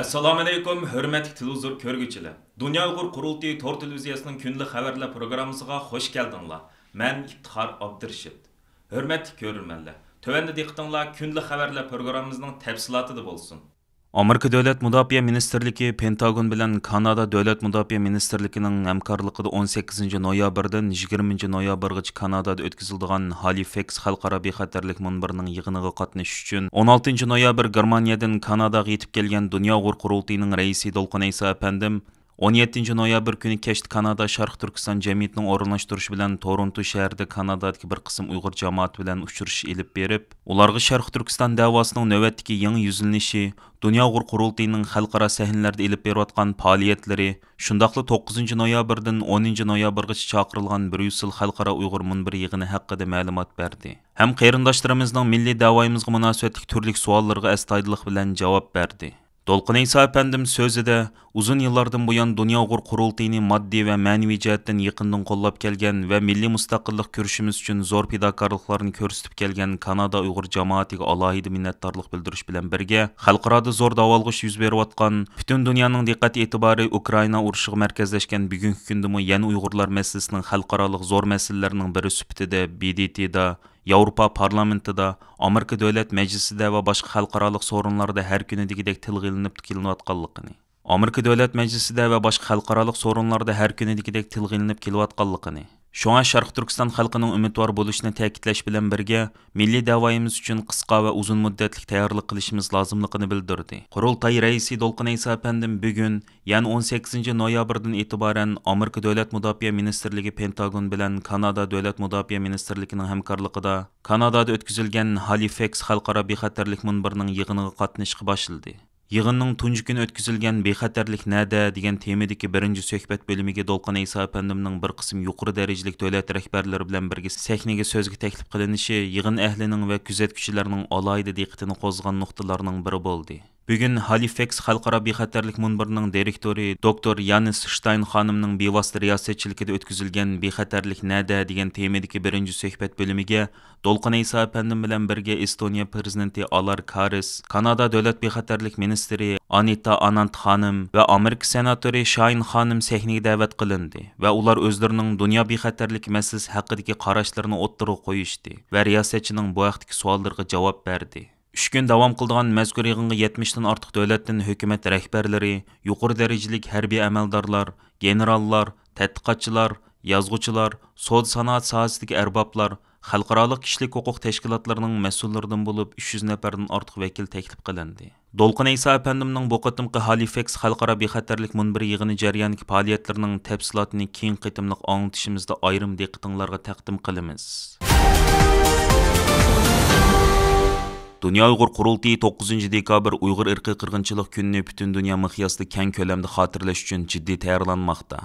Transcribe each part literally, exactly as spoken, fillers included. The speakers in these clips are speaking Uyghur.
ئەسسالامۇئەلەيكۇم، ھۆرمەتلىك تېلېۋىزور كۆرگۈچىلەر! دۇنيا ئۇيغۇر قۇرۇلتىيى تور تېلېۋىزىيەسىنىڭ كۈندىلىك خەۋەرلەر پروگراممىسىغا خۇش كەلدىڭلار. مەن ئىپتىخار ئابدۇرېشىت. ھۆرمەتلىك كۆرۈرمەنلەر، تۆۋەندە دىققىتىڭلار كۈندىلىك خەۋەرلەر پروگراممىمىزنىڭ تەپسىلاتىدا بولسۇن. ئامېرىكا دۆلەت مۇداپىئە مىنىستىرلىكى پېنتاگون بىلەن كانادا دۆلەت مۇداپىئە مىنىستىرلىكىنىڭ ھەمكارلىقىدا ئون سەككىزىنچى نويابىردىن يىگىرمىنچى نويابىرغىچە كانادادا ئۆتكۈزۈلىدىغان ھالىفېكس خەلقئارا بىخەتەرلىك مۇنبىرىنىڭ يىغىنىغا قاتنىشىش ئۈچۈن ئون ئالتىنچى نويابىر گېرمانىيەدىن كاناداغا يېتىپ كەلگەن دۇنيا ئۇيغۇر قۇرۇلتىيىنىڭ رەئىسى دولقۇن ئەيسا ئەپەندىم، ئون يەتتىنچى نويابىر كۈنى كەچتە كانادا شەرقىي تۈركىستان جەمئىيىتىنىڭ ئورۇنلاشتۇرۇشى بىلەن تورونتو شەھىرىدە كانادادىكى بىر قىسىم ئۇيغۇر جامائىتى بىلەن ئۇچرىشىش ئېلىپ بېرىپ، ئۇلارغا شەرقىي تۈركىستان دەۋاسىنىڭ نۆۋەتتىكى يېڭى يۈزلىنىشى، دۇنيا ئۇيغۇر قۇرۇلتىيىنىڭ خەلقئارا سەھنىلەردە ئېلىپ بېرىۋاتقان پائالىيەتلىرى، شۇنداقلا توققۇزىنچى نويابىردىن ئونىنچى نويابىرغىچە چاقىرىلغان بريۇسسېل خەلقئارا ئۇيغۇر مۇنبىرى يىغىنى ھەققىدە مەلۇمات بەردى ھەم قېرىنداشلىرىمىزنىڭ مىللىي دەۋايىمىزغا مۇناسىۋەتلىك تۈرلۈك سوئاللىرىغا ئەستايىدىللىق بىلەن جاۋاب بەردى. دولقۇن ئەيسا ئەپەندىم سۆزىدە، ئۇزۇن يىللاردىن بۇيان دۇنيا ئۇيغۇر قۇرۇلتىيىنى ماددىي ۋە مەنىۋى جەھەتتىن يېقىندىن قوللاپ كەلگەن ۋە مىللىي مۇستەقىللىق كۈرىشىمىز ئۈچۈن زور پىداكارلىقلارنى كۆرسىتىپ كەلگەن كانادا ئۇيغۇر جامائىتىگە ئالاھىدە مىننەتدارلىق بىلدۈرۈش بىلەن بىرگە، خەلقئارادا زور داۋالغۇش يۈز بېرىۋاتقان، پۈتۈن دۇنيانىڭ دىققەت ئېتىبارى ئۇكرائىنا ئۇرۇشىغا مەركەزلەشكەن بۈگۈنكى كۈندىمۇ يەنە ئۇيغۇرلار مەسىلىسىنىڭ خەلقئارالىق زور مەسىلىلەرنىڭ بىرى سۈپىتىدە ب د ت دا، ياۋروپا پارلامېنتىدا، ئامېرىكا دۆلەت مەجلىسىدە ۋە باشقا خەلقئارالىق سورۇنلاردا ھەر كۈنىدىكىدەك تىلغا ئېلىنىپ كېلىنىۋاتقانلىقىنى، ئامېرىكا دۆلەت مەجلىسىدە ۋە باشقا خەلقئارالىق سورۇنلاردا ھەر كۈنىدىكىدەك تىلغا ئېلىنىپ كېلىۋاتقانلىقىنى، شۇڭا شەرقىي تۈركىستان خەلقىنىڭ ئۈمىدۋار بولۇشىنى تەكىتلەش بىلەن بىرگە، مىللىي دەۋايىمىز ئۈچۈن قىسقا ۋە ئۇزۇن مۇددەتلىك تەييارلىق قىلىشىمىز لازىملىقىنى بىلدۈردى. قۇرۇلتاي رەئىسى دولقۇن ئەيسا ئەپەندىم بۈگۈن، يەنى ئون سەككىزىنچى نويابىردىن ئېتىبارەن ئامېرىكا دۆلەت مۇداپىئە مىنىستىرلىكى پېنتاگون بىلەن كانادا دۆلەت مۇداپىئە مىنىستىرلىكىنىڭ ھەمكارلىقىدا كانادادا ئۆتكۈزۈلگەن ھالىفېكس خەلقئارا بىخەتەرلىك مۇنبىرىنىڭ يىغىنىغا قاتنىشىشقا باشلىدى. يىغىننىڭ تۇنجى كۈنى ئۆتكۈزۈلگەن بىخەتەرلىك نەدە دېگەن تېمىدىكى بىرىنچى سۆھبەت بۆلۈمىگە دولقۇن ئەيسا ئەپەندىمنىڭ بىر قىسىم يۇقىرى دەرىجىلىك دۆلەت رەھبەرلىرى بىلەن بىرگە سەھنىگە سۆزگە تەكلىپ قىلىنىشى يىغىن ئەھلىنىڭ ۋە كۆزەتكۈچىلەرنىڭ ئالاھىدە دىققىتىنى قوزغىغان نۇقتىلارنىڭ بىرى بولدى. بۈگۈن ھالىفېكس خەلقئارا بىخەتەرلىك مۇنبىرىنىڭ دىرېكتورى دوكتور يانىس شتاين خانىمنىڭ بىۋاسىتە رىياسەتچىلىكىدە ئۆتكۈزۈلگەن بىخەتەرلىك نەدە دېگەن تېمىدىكى بىرىنچى سۆھبەت بۆلۈمىگە دولقۇن ئەيسا ئەپەندىم بىلەن بىرگە ئېستونىيە پىرېزىدېنتى ئالار كارىس، كانادا دۆلەت بىخەتەرلىك مىنىستىرى ئانىتا ئانانت خانىم ۋە ئامېرىكا سېناتورى شاين خانىم سەھنىگە دەۋەت قىلىندى ۋە ئۇلار ئۆزلىرىنىڭ دۇنيا بىخەتەرلىكى مەسىلىسى ھەققىدىكى قاراشلىرىنى ئوتتۇرىغا قويۇشتى ۋە رىياسەتچىنىڭ بۇ ھەقتىكى سوئاللىرىغا جاۋاب بەردى. ئۈچ كۈن داۋام قىلىدىغان مەزكۇر يىغىنغا يەتمىشتىن ئارتۇق دۆلەتتىن ھۆكۈمەت رەھبەرلىرى، يۇقىرى دەرىجىلىك ھەربىي ئەمەلدارلار، گېنېراللار، تەتقىقاتچىلار، يازغۇچىلار، سودا سانائەت ساھەسىدىكى ئەربابلار، خەلقئارالىق كىشىلىك ھوقۇق تەشكىلاتلىرىنىڭ مەسئۇللىرىدىن بولۇپ ئۈچ يۈز نەپەردىن ئارتۇق ۋەكىل تەكلىپ قىلىندى. دولقۇن ئەيسا ئەپەندىمنىڭ بۇ قېتىمقى ھالىفېكس خەلقئارا بىخەتەرلىك مۇنبىرى يىغىنى جەريانىدىكى پائالىيەتلىرىنىڭ تەپسىلاتىنى كېيىنكى قېتىملىق ئاڭلىتىشىمىزدا ئايرىم دىققىتىڭلارغا تەقدىم قىلىمىز. دۇنيا ئۇيغۇر قۇرۇلتىيى توققۇزىنچى دېكابىر ئۇيغۇر ئىرقىي قىرغىنچىلىق كۈنىنى پۈتۈن دۇنيا مىقياسىدا كەڭ كۆلەمدە خاتىرىلەش ئۈچۈن جىددىي تەييارلانماقتا.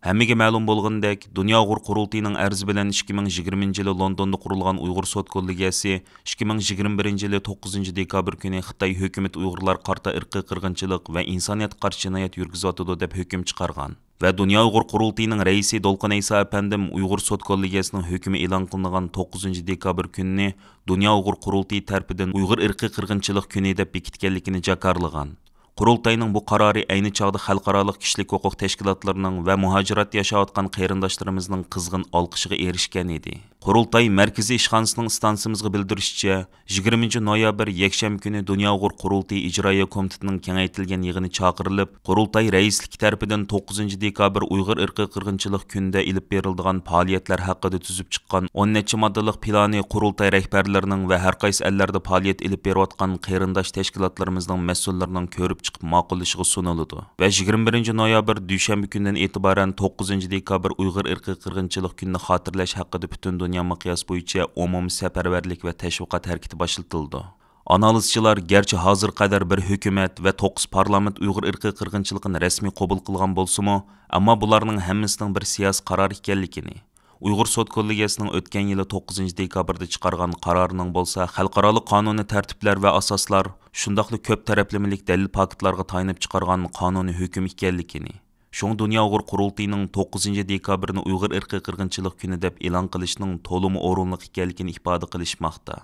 ھەممىگە مەلۇم بولغىنىدەك، دۇنيا ئۇيغۇر قۇرۇلتىيىنىڭ ئەرزى بىلەن ئىككى مىڭ يىگىرمىنچى يىلى لوندوندا قۇرۇلغان ئۇيغۇر سوت كوللېگىيەسى ئىككى مىڭ يىگىرمە بىرىنچى يىلى توققۇزىنچى دېكابىر كۈنى خىتاي ھۆكۈمىتى ئۇيغۇرلارغا قارىتا ئىرقىي قىرغىنچىلىق ۋە ئىنسانىيەتكە قارشى جىنايەت يۈرگۈزۈۋاتىدۇ، دەپ ھۆكۈم چىقارغان. ۋە دۇنيا ئۇيغۇر قۇرۇلتىيىنىڭ رەئىسى دولقۇن ئەيسا ئەپەندىم ئۇيغۇر سوت كوللېگىيەسىنىڭ ھۆكمى ئېلان قىلىنغان توققۇزىنچى دېكابىر كۈنىنى دۇنيا ئۇيغۇر قۇرۇلتىيى تەرىپىدىن ئۇيغۇر ئىرقىي قىرغىنچىلىق كۈنى دەپ بېكىتكەنلىكىنى جاكارلىغان. قۇرۇلتاينىڭ بۇ قارارى ئەينى چاغدا خەلقئارالىق كىشىلىك ھوقۇق تەشكىلاتلىرىنىڭ ۋە مۇھاجىراتتا ياشاۋاتقان قېرىنداشلىرىمىزنىڭ قىزغىن ئالقىشىغا ئېرىشكەن ئىدى. قۇرۇلتاي مەركىزىي ئىشخانىسىنىڭ ئىستانسىمىزغا بىلدۈرۈشىچە، يىگىرمىنچى نويابىر يەكشەنبە كۈنى دۇنيا ئۇيغۇر قۇرۇلتىيى ئىجرائىيە كومىتېتىنىڭ كېڭەيتىلگەن يىغىنى چاقىرىلىپ، قۇرۇلتاي رەئىسلىكى تەرىپىدىن توققۇزىنچى دېكابىر ئۇيغۇر ئىرقىي قىرغىنچىلىق كۈنىدە ئېلىپ بېرىلىدىغان پائالىيەتلەر ھەققىدە تۈزۈپ چىققان ئون نەچچە ماددىلىق پىلانى قۇرۇلتاي رەھبەرلىرىنىڭ ۋە ھەرقايسى ئەللەردە پائالىيەت ئېلىپ بېرىۋاتقان قېرىنداش تەشكىلاتلىرىمىزنىڭ مەسئۇللىرىنىڭ كۆرۈپ چىقىپ ماقۇللىشىغا سۇنۇلىدۇ ۋە يىگىرمە بىرىنچى نويابىر دۈشەنبە كۈندىن ئېتىبارەن توققۇزىنچى دېكابىر ئۇيغۇر ئىرقىي قىرغىنچىلىق كۈنىنى خاتىرىلەش ھەققىدە پۈتۈن دۇنيا مىقياسى بويىچە ئومۇمىي سەپەرۋەرلىك ۋە تەشۋىقات ھەرىكىتى باشلىتىلىدۇ. ئانالىزچىلار گەرچە ھازىرغا قەدەر بىر ھۆكۈمەت ۋە توققۇز پارلامېنت ئۇيغۇر ئىرقىي قىرغىنچىلىقىنى رەسمىي قوبۇل قىلغان بولسىمۇ، ئەمما بۇلارنىڭ ھەممىسىنىڭ بىر سىياسىي قارار ئىكەنلىكىنى، ئۇيغۇر سوت كوللېگىيەسىنىڭ ئۆتكەن يىلى توققۇزىنچى دېكابىردا چىقارغان قارارىنىڭ بولسا خەلقئارالىق قانۇنىي تەرتىپلەر ۋە ئاساسلار، شۇنداقلا كۆپ تەرەپلىمىلىك دەلىل پاكىتلارغا تايىنىپ چىقارغان قانۇنىي ھۆكۈم ئىكەنلىكىنى، شۇڭا دۇنيا ئۇيغۇر قۇرۇلتىيىنىڭ توققۇزىنچى دېكابىرنى ئۇيغۇر ئىرقىي قىرغىنچىلىق كۈنى دەپ ئېلان قىلىشنىڭ تولىمۇ ئورۇنلۇق ئىكەنلىكىنى ئىپادە قىلىشماقتا.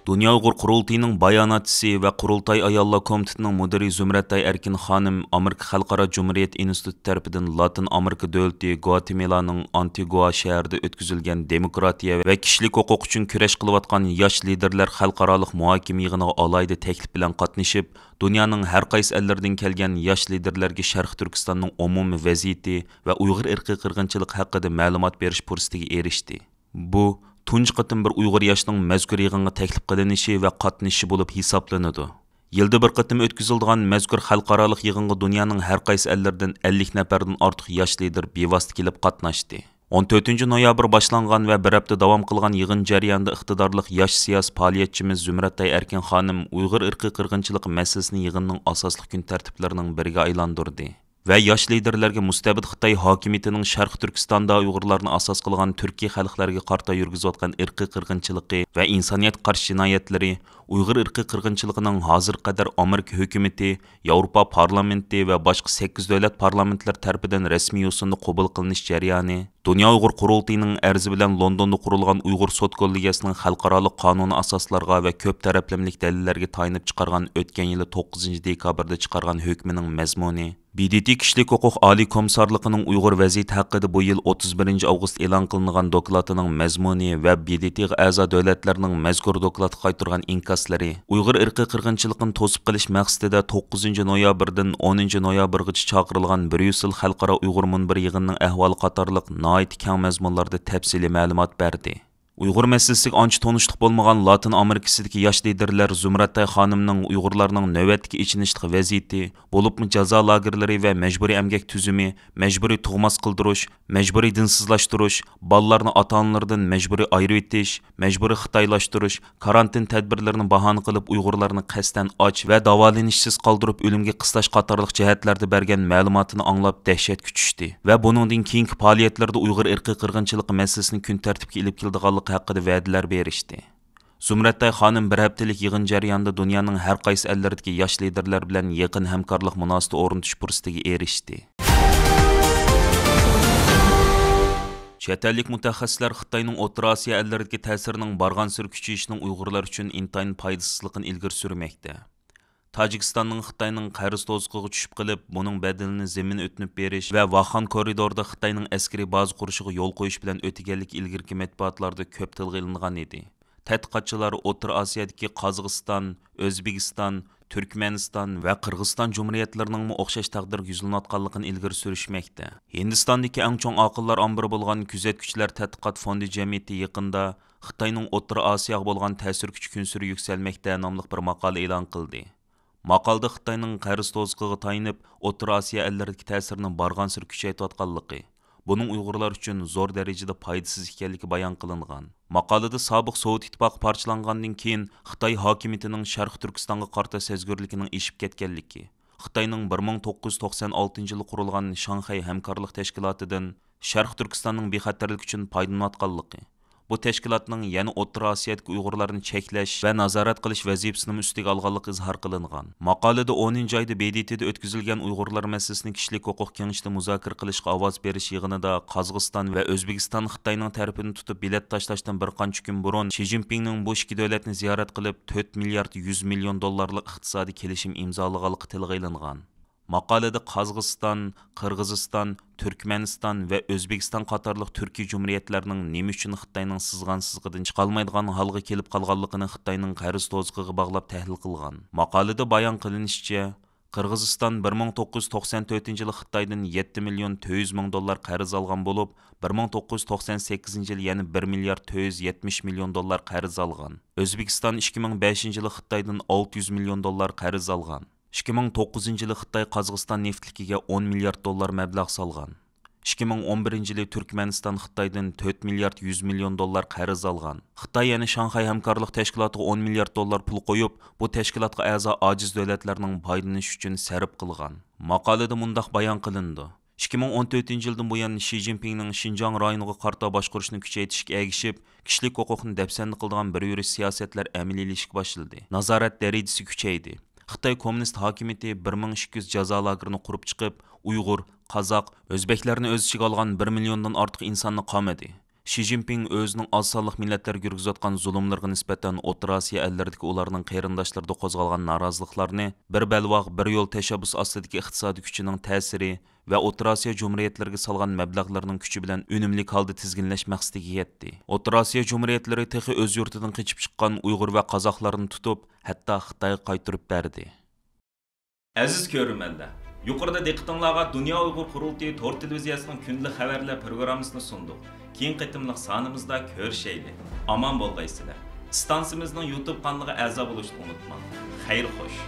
دۇنيا ئۇيغۇر قۇرۇلتىيىنىڭ باياناتچىسى ۋە قۇرۇلتاي ئاياللار كومىتېتىنىڭ مۇدىرى زۇمرەتئاي ئەركىن خانىم ئامېرىكا خەلقئارا جۇمھۇرىيەت ئىنستىتۇتى تەرىپىدىن لاتىن ئامېرىكا دۆلىتى گۇاتېمىلانىڭ ئانتىگۇا شەھىرىدە ئۆتكۈزۈلگەن دېموكراتىيە ۋە كىشىلىك ھوقۇق ئۈچۈن كۈرەش قىلىۋاتقان ياش لىدېرلار خەلقئارالىق مۇھاكىمە يىغىنىغا ئالاھىدە تەكلىپ بىلەن قاتنىشىپ، دۇنيانىڭ ھەر قايسى ئەللىرىدىن كەلگەن ياش لىدېرلارغا شەرقىي تۈركىستاننىڭ ئومۇمىي ۋەزىيىتى ۋە ئۇيغۇر ئىرقىي قىرغىنچىلىقى ھەققىدە مەلۇمات بېرىش پۇرسىتىگە ئېرىشتى. بۇ تۇنجى قېتىم بىر ئۇيغۇر ياشنىڭ مەزكۇر يىغىنغا تەكلىپ قىلىنىشى ۋە قاتنىشىشى بولۇپ ھېسابلىنىدۇ. يىلدا بىر قېتىم ئۆتكۈزۈلىدىغان مەزكۇر خەلقئارالىق يىغىنغا دۇنيانىڭ ھەر قايسى ئەللىرىدىن ئەللىك نەپەردىن ئارتۇق ياش لىدېر بىۋاسىتە كېلىپ قاتناشتى. ئون تۆتىنچى نويابىر باشلانغان ۋە بىر ھەپتە داۋام قىلغان يىغىن جەريانىدا ئىقتىدارلىق ياش سىياسىي پائالىيەتچىمىز زۇمرەتئاي ئەركىن خانىم ئۇيغۇر ئىرقىي قىرغىنچىلىقى مەسىلىسىنى يىغىننىڭ ئاساسلىق كۈن تەرتىپلىرىنىڭ بىرىگە ئايلاندۇردى. ۋە ياش لىدېرلەرگە مۇستەبىت خىتاي ھاكىمىيىتىنىڭ شەرقىي تۈركىستاندا ئۇيغۇرلارنى ئاساس قىلغان تۈركىي خەلقلەرگە قارىتا يۈرگۈزۈۋاتقان ئىرقىي قىرغىنچىلىقى ۋە ئىنسانىيەتكە قارشى جىنايەتلىرى، ئۇيغۇر ئىرقىي قىرغىنچىلىقىنىڭ ھازىرغا قەدەر ئامېرىكا ھۆكۈمىتى، ياۋروپا پارلامېنتى ۋە باشقا سەككىز دۆلەت پارلامېنتلىرى تەرىپىدىن رەسمىي يوسۇندا قوبۇل قىلىنىش جەريانى، دۇنيا ئۇيغۇر قۇرۇلتىيىنىڭ ئەرزى بىلەن لوندوندا قۇرۇلغان ئۇيغۇر سوت كوللېگىيەسىنىڭ خەلقئارالىق قانۇنىي ئاساسلارغا ۋە كۆپ تەرەپلىمىلىك دەلىللەرگە تايىنىپ چىقارغان ئۆتكەن يىلى توققۇزىنچى دېكابىردا چىقارغان ھۆكمىنىڭ مەزمۇنى، ب د ت كىشىلىك ھوقۇق ئالىي كومىسسارلىقىنىڭ ئۇيغۇر ۋەزىيىتى ھەققىدە بۇ يىل ئوتتۇز بىرىنچى ئاۋغۇست ئېلان قىلىنغان دوكلاتىنىڭ مەزمۇنى ۋە ب د ت غا ئەزا دۆلەتلەرنىڭ مەزكۇر دوكلاتقا قايتۇرغان ئىنكاسلىرى، ئۇيغۇر ئىرقىي قىرغىنچىلىقىنى توسۇپ قېلىش مەقسىتىدە توققۇزىنچى نويابىردىن ئونىنچى نويابىرغىچە چاقىرىلغان بريۇسسېل خەلقئارا ئۇيغۇر مۇنبىرى يىغىنىنىڭ ئەھۋالى قاتارلىق ناھايىتى كەڭ مەزمۇنلاردا تەپسىلىي مەلۇمات بەردى. ئۇيغۇر مەسىلىسىگە ئانچە تونۇشلۇق بولمىغان لاتىن ئامېرىكىسىدىكى ياش لىدېرلەر زۇمرەتئاي خانىمنىڭ ئۇيغۇرلارنىڭ نۆۋەتتىكى ئېچىنىشلىق ۋەزىيىتى، بولۇپمۇ جازا لاگېرلىرى ۋە مەجبۇرىي ئەمگەك تۈزۈمى، مەجبۇرىي تۇغماس قىلدۇرۇش، مەجبۇرىي دىنسىزلاشتۇرۇش، بالىلارنى ئاتا-ئانىلىرىدىن مەجبۇرىي ئايرىۋېتىش، مەجبۇرىي خىتايلاشتۇرۇش، كارانتىن تەدبىرلىرىنى باھانە قىلىپ ئۇيغۇرلارنى قەستەن ئاچ ۋە داۋالىنىشسىز قالدۇرۇپ ئۆلۈمگە قىستاش قاتارلىق جەھەتلەردە بەرگەن مەلۇماتىنى ئاڭلاپ دەھشەتكە چۈشتى ۋە بۇنىڭدىن كېيىنكى پائالىيەتلىرىدە ئۇيغۇر ئىرقىي قىرغىنچىلىقى مەسىلىسىنى كۈن تەرتىپكە ئېلىپ كېلىدىغانلىقى ھەققىدە ۋەدىلەر بېرىشتى. زۇمرەتئاي خانىم بىر ھەپتىلىك يىغىن جەريانىدا دۇنيانىڭ ھەر قايسى ئەللىرىدىكى ياش لىدېرلار بىلەن يېقىن ھەمكارلىق مۇناسىۋىتى ئورنىتىش پۇرسىتىگە ئېرىشتى. چەت ئەللىك مۇتەخەسسىسلەر خىتاينىڭ ئوتتۇرا ئاسىيا ئەللىرىدىكى تەسىرىنىڭ بارغانسېرى كۈچىيىشىنىڭ ئۇيغۇرلار ئۈچۈن ئىنتايىن پايدىسىزلىقىنى ئىلگىرى سۈرمەكتە. تاجىكىستاننىڭ خىتاينىڭ قەرز توزۇقىغا چۈشۈپ قېلىپ، بۇنىڭ بەدىلىنى زېمىن ئۆتۈنۈپ بېرىش ۋە ۋاخان كورىدورىدا خىتاينىڭ ئەسكىرىي بازا قۇرۇشىغا يول قويۇش بىلەن ئۆتىگەنلىكى ئىلگىرىكى مەتبۇئاتلاردا كۆپ تىلغا ئېلىنغان ئىدى. تەتقىقاتچىلار ئوتتۇرا ئاسىيادىكى قازاقىستان، ئۆزبېكىستان، تۈركمەنىستان ۋە قىرغىزىستان جۇمھۇرىيەتلىرىنىڭمۇ ئوخشاش تەقدىرگە يۈزلىنىۋاتقانلىقىنى ئىلگىرى سۈرۈشمەكتە. ھىندىستاندىكى ئەڭ چوڭ ئاقىللار ئامبىرى بولغان كۆزەتكۈچىلەر تەتقىقات فوندى جەمئىيىتى يېقىندا خىتاينىڭ ئوتتۇرا ئاسىياغا بولغان تەسىر كۈچى كۈنسېرى يۈكسەلمەكتە ناملىق بىر ماقالە ئېلان قىلدى. ماقالىدە خىتاينىڭ قەرز توزۇقىغا تايىنىپ، ئوتتۇرا ئاسىيا ئەللىرىدىكى تەسىرىنى بارغانسېرى كۈچەيتىۋاتقانلىقى، بۇنىڭ ئۇيغۇرلار ئۈچۈن زور دەرىجىدە پايدىسىز ئىكەنلىكى بايان قىلىنغان. ماقالىدە سابىق سوۋېت ئىتتىپاقى پارچىلانغاندىن كېيىن خىتاي ھاكىمىيىتىنىڭ شەرقىي تۈركىستانغا قارىتا سەزگۈرلۈكىنىڭ ئېشىپ كەتكەنلىكى، خىتاينىڭ بىر مىڭ توققۇز يۈز توقسان ئالتىنچى يىلى قۇرۇلغان شاڭخەي ھەمكارلىق تەشكىلاتىدىن شەرقىي تۈركىستاننىڭ بىخەتەرلىكى ئۈچۈن پايدىلىنىۋاتقانلىقى، بۇ تەشكىلاتنىڭ يەنە ئوتتۇرا ئاسىيادىكى ئۇيغۇرلارنى چەكلەش ۋە نازارەت قىلىش ۋەزىپىسىنىمۇ ئۈستىگە ئالغانلىقى ئىزھار قىلىنغان. ماقالىدە ئونىنچى ئايدا ب د ت دا ئۆتكۈزۈلگەن ئۇيغۇرلار مەسىلىسىنى كىشىلىك ھوقۇق كېڭىشىدە مۇزاكىرە قىلىشقا ئاۋاز بېرىش يىغىنىدا قازاقىستان ۋە ئۆزبېكىستان خىتاينىڭ تەرىپىنى تۇتۇپ بېلەت تاشلاشتىن بىر قانچە كۈن بۇرۇن شى جىنپىڭنىڭ بۇ ئىككى دۆلەتنى زىيارەت قىلىپ، تۆت مىليارد يۈز مىليون دوللارلىق ئىقتىسادىي كېلىشىم ئىمزالىغانلىقى تىلغا ئېلىنغان. ماقالىدە قازاقىستان، قىرغىزىستان، تۈركمەنىستان ۋە ئۆزبېكىستان قاتارلىق تۈركىي جۇمھۇرىيەتلەرنىڭ نېمە ئۈچۈن خىتاينىڭ سىزغان سىزىقىدىن چىقالمايدىغان ھالغا كېلىپ قالغانلىقىنى خىتاينىڭ قەرز توزۇقىغا باغلاپ تەھلىل قىلغان. ماقالىدە بايان قىلىنىشىچە، قىرغىزىستان بىر مىڭ توققۇز يۈز توقسان تۆتىنچى يىلى خىتايدىن يەتتە مىليون تۆت يۈز مىڭ دوللار قەرز ئالغان بولۇپ، بىر مىڭ توققۇز يۈز توقسان سەككىزىنچى يىلى يەنە بىر مىليارد تۆت يۈز يەتمىش مىليون دوللار قەرز ئالغان. ئۆزبېكىستان ئىككى مىڭ بەشىنچى يىلى خىتايدىن ئالتە يۈز مىليون دوللار قەرز ئالغان. ئىككى مىڭ توققۇزىنچى يىلى خىتاي قازاقىستان نېفىتلىكىگە ئون مىليارد دوللار مەبلەغ سالغان. ئىككى مىڭ ئون بىرىنچى يىلى تۈركمەنىستان خىتايدىن تۆت مىليارد يۈز مىليون دوللار قەرز ئالغان. خىتاي يەنە شاڭخەي ھەمكارلىق تەشكىلاتىغا ئون مىليارد دوللار پۇل قويۇپ، بۇ تەشكىلاتقا ئەزا ئاجىز دۆلەتلەرنىڭ پايدىلىنىشى ئۈچۈن سەرپ قىلغان. ماقالىدە مۇنداق بايان قىلىنىدۇ. ئىككى مىڭ ئون تۆتىنچى يىلدىن بۇيان شى جىنپىڭنىڭ شىنجاڭ رايونىغا قارىتا باشقۇرۇشنى كۈچەيتىشكە ئەگىشىپ، كىشىلىك ھوقۇقنى دەپسەندە قىلىدىغان بىر يۈرۈش سىياسەتلەر ئەمەلىيلىشىشكە باشلىدى. نازارەت دەرىجىسى كۈچەيدى. خىتاي كوممۇنىست ھاكىمىيىتى بىر مىڭ ئىككى يۈز جازا لاگېرىنى قۇرۇپ چىقىپ، ئۇيغۇر، قازاق، ئۆزبەكلەرنى ئۆز ئىچىگە ئالغان بىر مىليوندىن ئارتۇق ئىنساننى قامىدى. شى جىنپىڭ ئۆزىنىڭ ئاز سانلىق مىللەتلەرگە يۈرگۈزۈۋاتقان زۇلۇملىرىغا نىسبەتەن ئوتتۇرا ئاسىيا ئەللىرىدىكى ئۇلارنىڭ قېرىنداشلىرىدا قوزغالغان نارازىلىقلارنى بىر بەلباغ، بىر يول تەشەببۇس ئاستىدىكى ئىقتىسادىي كۈچىنىڭ تەسىرى ۋە ئوتتۇرا ئاسىيا جۇمھۇرىيەتلىرىگە سالغان مەبلەغلىرىنىڭ كۈچى بىلەن ئۈنۈملۈك ھالدا تىزگىنلەش مەقسىتىگە يەتتى. ئوتتۇرا ئاسىيا جۇمھۇرىيەتلىرى تېخى ئۆز يۇرتىدىن قېچىپ چىققان ئۇيغۇر ۋە قازاقلارنى تۇتۇپ، ھەتتا خىتايغا قايتۇرۇپ بەردى. ئەزىز كۆرۈرمەنلەر، يۇقىرىدا دىققىتىڭلارغا دۇنيا ئۇيغۇر قۇرۇلتىيى تور تېلېۋىزىيەسىنىڭ كۈندىلىك خەۋەرلەر پروگراممىسىنى سۇندۇق. كېيىنكى قېتىملىق سانىمىزدا كۆرۈشەيلى. ئامان بولغايسىلەر. ئىستانسىمىزنىڭ يۇتۇب قانىلىغا ئەزا بولۇشنى ئۇنتۇماڭ. خەير خوش.